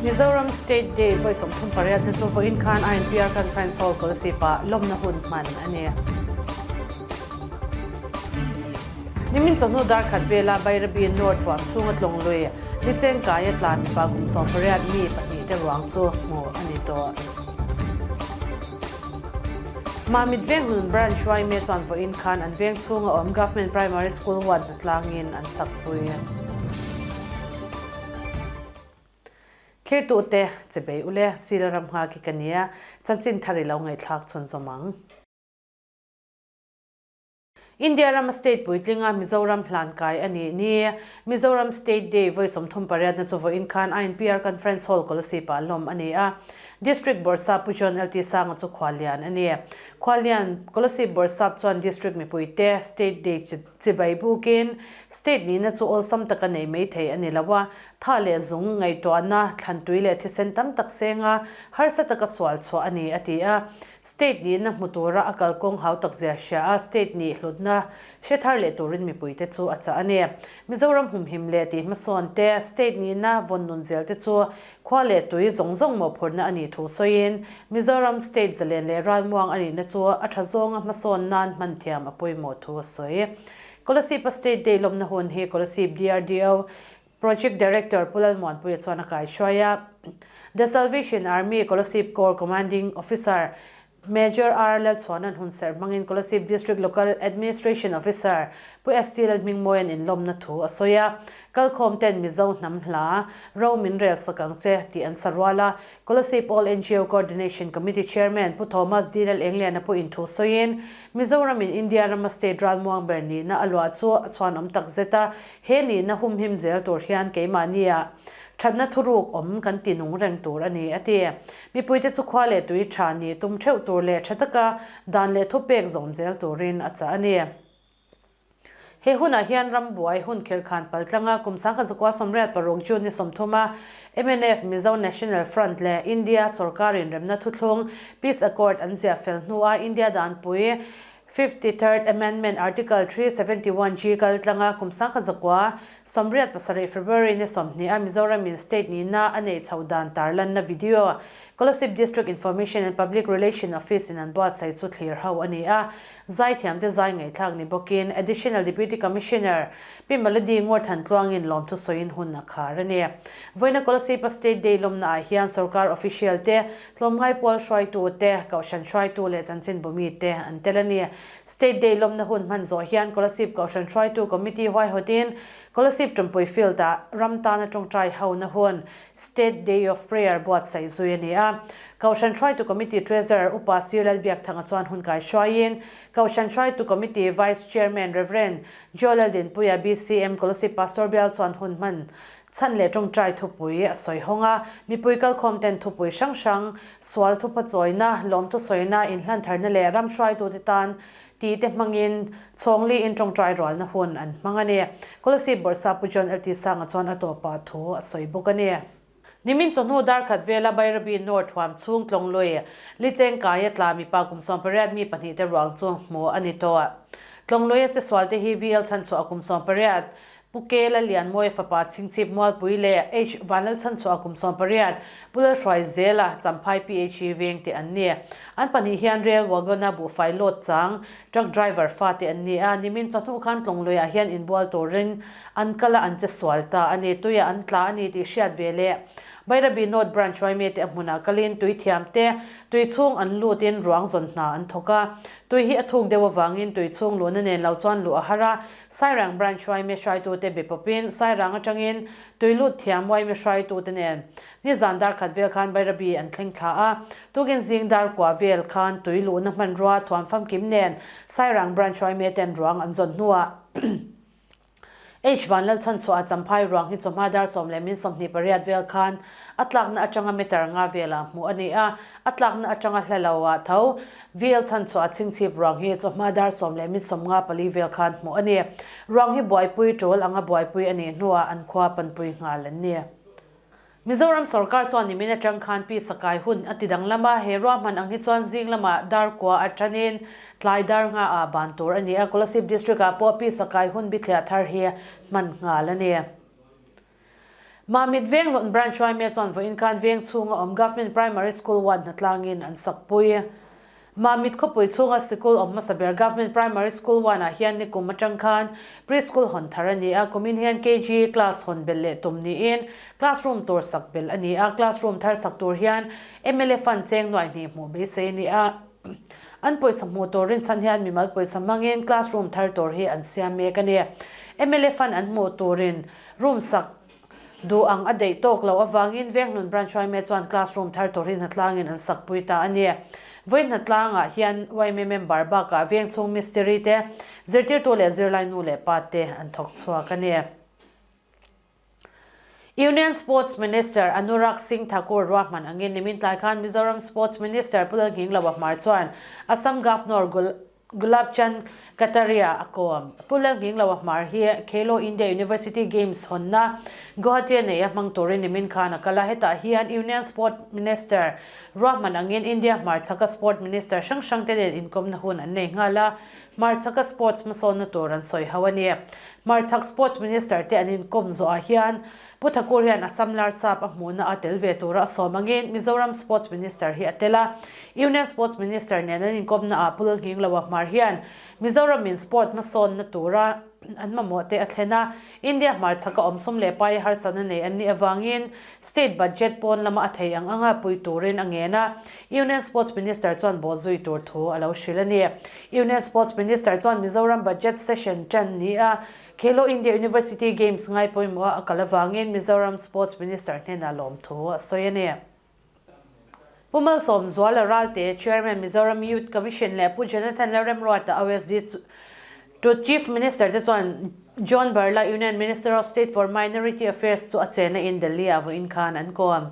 Mizoram State Day vawi 38 na chu vawiin khan INPR Conference Hall Kolasib-ah lawmna hun hman a ni. Nimin chawhnu dar khat vela Bairabi North huam chhunga tlawng lui Licheng kaia tlan mipa kum 18 mi pahnihte ruang chu hmuh a ni tawh. Mamit Venghlun Branch Hruaime chuan vawiin khan an veng chhunga awm Government Primary School huat hnatlangin an sakpui. Thlirtute che bei ule, Sila ram nghak hi ka nia, chanchin thar i lo ngaihthlak chhunzawm ang. India rama state puitlinga Mizoram hlan kai a nih ni. Mizoram State Day vawi 38 na chu vawiin khan INPR Conference Hall Kolasib-ah lawm a ni a. District Bawrhsap Pu John LT Sanga chu khuallian a ni. Khuallian Kolasib Bawrhsap chuan District mipuite State Day chibai bukin State nihna chu awlsam taka nei mai thei a ni lo a, Tha leh zung ngaihtuahna, thlantui leh thisen tam tak senga harsa taka sual chhuah a ni, a ti a. State nihna hmu tura a kalkawng hau tak zia hria a, state nih hlutna hre thar leh turin mipuite chu a chah a ni. Mizoram humhim leh tih hmasawn te, state nihna vawn nun zel te chu khua leh tui zawng zawng mawhphurhna a nih thu sawiin, Mizoram state zalen leh ralmuang a nihna chu a tha zawnga hmasawn nan hman thiam a pawimawh thu a sawi. Kolasib-a State Day lawmna hun hi Kolasib DRDO Project Director Pu Lalmuanpuia chuan a kaihruai a. The Salvation Army Kolasib Corps Commanding Officer Major R Lalchhuanan hunserh hmangin Kolasib District Local Administration Officer Pu ST Lalhmingmawia'n inlawmna thu a sawi a. Kalkhawm ten Mizo hnam hla, Ro min rel sak ang che, tih an sa rual a. Kolasib All NGO Coordination Committee Chairman Pu Thomas D Lalengliana pawhin thu sawiin Mizoram in India rama state ralmuang ber nihna a luah chu a chhuanawm takzet a, He nihna humhim zel tur hian keimahnia thatna thuruk awm kan ti nung reng tur a ni, a ti. Mipuite chu khua leh tui tha nih tum theuh tur leh tha taka dan leh thupek zawm zel turin a chah a ni. He hunah hian rambuai hun khirhkhan paltlanga kum 1986 June ni 30 a mnf, Mizo National Front, leh India sorkarin remna thuthlung, Peace Accord, an ziah fel hnua India danpui 53rd Amendment Article 371 G kal tlanga kum 1987 February ni 20 a Mizoram in state nihna a neih chhoh dan tarlanna video Kolasib District Information and Public Relation Office in an buatsaih chu thlir ho a ni a. Zaithiamte zai ngaihthlak ni bawkin Additional Deputy Commissioner Pi Melody Ngurthan tluangin lawmthu sawiin hun a khar a ni. Vawiina Kolasib a State Day lawmna ah hian sorkar official te Tlawmngai pawl hruaitu te, Kohhran hruaitu leh chanchinbu mi te an tel a ni. State Day lawmna hun hman zawh hian Kolasib Kohhran hruaitu Committee huaihawtin Kolasib Ṭumpui Field-ah ram tana ṭawngṭai hona hun State Day of Prayer buatsaih zui a ni a. Kohhran hruaitu Committee Treasurer Upa Sir Lalbiakthanga chuan hun kai hruaiin Kohhran hruaitu Committee Vice Chairman Rev. Joe Laldinpuia BCM Kolasib Pastor Bial chuan hun hman Chhan leh tawngtai thupui a sawi hawng a, mipui kalkhawm ten thupui hrang hrang, sual thupa chawina, lawmthu sawina, inhlantharna leh ram hruaitute tan tih te hmangin chhawngli in tawngtai rualna hun an hmang a ni. Kolasib Bawrhsa Pu John LT Sanga chuan a tawpah thu a sawi bawk a ni. Nimin chawhnu dar khat vela Bairabi North huam chhung Tlawnglui, Licheng kaia tla mipa kum 18 mi pahnihte ruang chu hmuh a ni tawh. Tlawnglui a chesualte hi VL chhanchhuah kum 18, Pu Kela Lianmawia fapa Chhingchhip Mualpui leh H Vanlalchhanchhuah kum 18, Pu Lalhruai Zela, Champhai PHE veng te an ni. An pahnih hian rail wagon-a buhfai load chang, truck driver fate an ni a, nimin chawhnu khan Tlawngluiah hian inbual turin an kal a, an che sual ta a ni. Tuiah an tla a ni tih hriat ve leh Bairabi North Branch Hruaime te a hmunah kalin tui thiam te, tui chhung an lutin ruang zawn hna an thawk a. Tui hi a thuk deuh avangin tui chhung luhna nen lo chuan luh a har a, Sairang Branch Hruaime hruaitute be pawpin Sairang atangin tuilut thiam Uaime hruaitute nen nizan dar khat vel khan Bairabi an thleng thla a, tukin zing dar kua vel khan tui luhna hmanrua thuam famkim nen Sairang Branch Hruaime ten ruang an zawn hnuah H Vanlalchhanchhuah a Champhai ruang hi chawhma dar 10:28 vel khan a tlakna atanga meter nga velah hmuh a ni a, a tlakna atanga hla lo ah tho VL chhanchhuah a chhingchhip ruang hi chawhma dar 10:54 vel khan hmuh a ni. Ruang hi buaipui tul anga buaipui a nih hnuah an khua panpui nghal an ni. Mizoram sorkar chuan nimin atang khan pi sakai hun a ti danglam a, he ruahman ang hi chuan zing lamah dar kua atanin tlai dar nga ah ban tur a ni a, Kolasib District ah pawh pi sakai hun bithliah thar hi hman nghal a ni. Mamit Venghlun Branch yma chuan vawiin khan veng chhunga awm Government Primary School one hnatlangin an sakpui. Mamit khawpui chhunga sikul awm hmasa ber Government Primary School one ah hian nikum atang khan Pre-school hawn thar a ni a, kumin hian KG class hawn belh leh tum niin classroom tur sak belh a ni a, classroom thar sak tur hian mla fund cheng nuai hnih hmuh beisei a ni a. An pawisa hmuh tur rinchhan hian mimal pawisa hmangin classroom thar tur hi an siam mek a ni. Mla fund an hmuh turin room sak duh ang a deih tawk loh avangin Venghlun Branch yma chuan classroom thar tur hi hnatlangin an sakpui ta a ni. Vawi hnatlangah hian yma member bakah vengchhung mistiri te, zirtirtu leh zirlai nu leh pa te an thawk chhuak a ni. Union Sports Minister Anurag Singh Thakur ruahman angin nimin tlai khan Mizoram Sports Minister Pu Lalnghingloa Hmar chuan Assam Governor Gulab Chand Kataria a kawm. Pu Lalnghingloa Hmar hi Khelo India University Games hawnna Guwahati a nei a hmang turin nimin khan a kal a, hetah hian Union Sport Minister ruahman angin India hmarchhaka Sport Minister hrang hrang te nen inkawmna hun an nei nghal a, hmarchhaka sports hmasawnna tur an sawi ho a ni. Hmarchhak Sports Minister te an inkawm zawhah hian Pu Thakur hian Assam Larsap a hmuhna a tel ve tura a sawm angin Mizoram Sports Minister hi a tel a. Union Sports Minister nen an inkawmna ah Pu Lalnghingloa Hmar hian Mizoramin sport hmasawnna tura an mamawh te a thlen a. India hmarchhaka awm sum leh pai harsatna nei an nih avangin state budget pawn lama a thei ang anga pui turin a ngen a. Union Sports Minister chuan bawhzui tur thu a lo hrilh a ni. Union Sports Minister chuan Mizoram budget session tan ni a Khelo India University Games ngai pawimawh a kal avangin Mizoram Sports Minister hnenah lawmthu a sawi a ni. Pu Malsawmzuala Ralte, Chairman Mizoram Youth Commission leh Pu Jonathan Lalremruata OSD to Chief Minister te chuan John Barla, Union Minister of State for Minority Affairs chu a chenna in Delhi ah vawiin khan an kawm.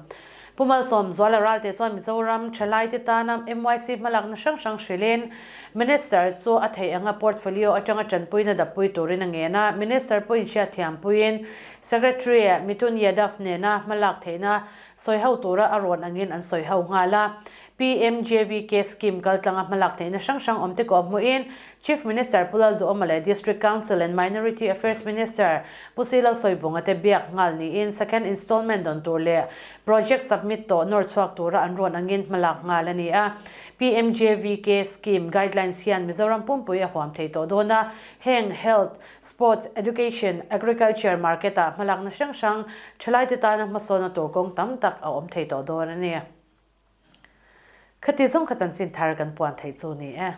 Pu Malsawmzuala Ralte chuan Mizoram thalaite tana MYC hmalakna hrang hrang hrilhin Minister chu a theih anga portfolio atanga tanpuina dappui turin a ngen a, Minister pawhin hriatthiampuiin Secretary Mithun Yadav nena hmalak theihna sawi ho tura a rawn angin an sawi ho nghal a. PMJVK scheme kaltlanga hmalak theihna hrang hrang awm te kawh hmuhin Chief Minister Pu Lalduhawma leh District Council and Minority Affairs Minister Pu Silalsawivunga te biak nghal niin second installment dawn tur leh project submit tawh nawr chhuak tura an rawn angin hmalak nghal a ni a. PMJVK scheme guidelines hian Mizoram pumpui a huam thei tawh dawn a, heng Health, Sports, Education, Agriculture market ah hmalakna hrang hrang thalaite tana hmasawna tur kawng tam tak a awm thei tawh dawn a ni. Khati zawng kha chanchin thar kan puan theih chu ni e.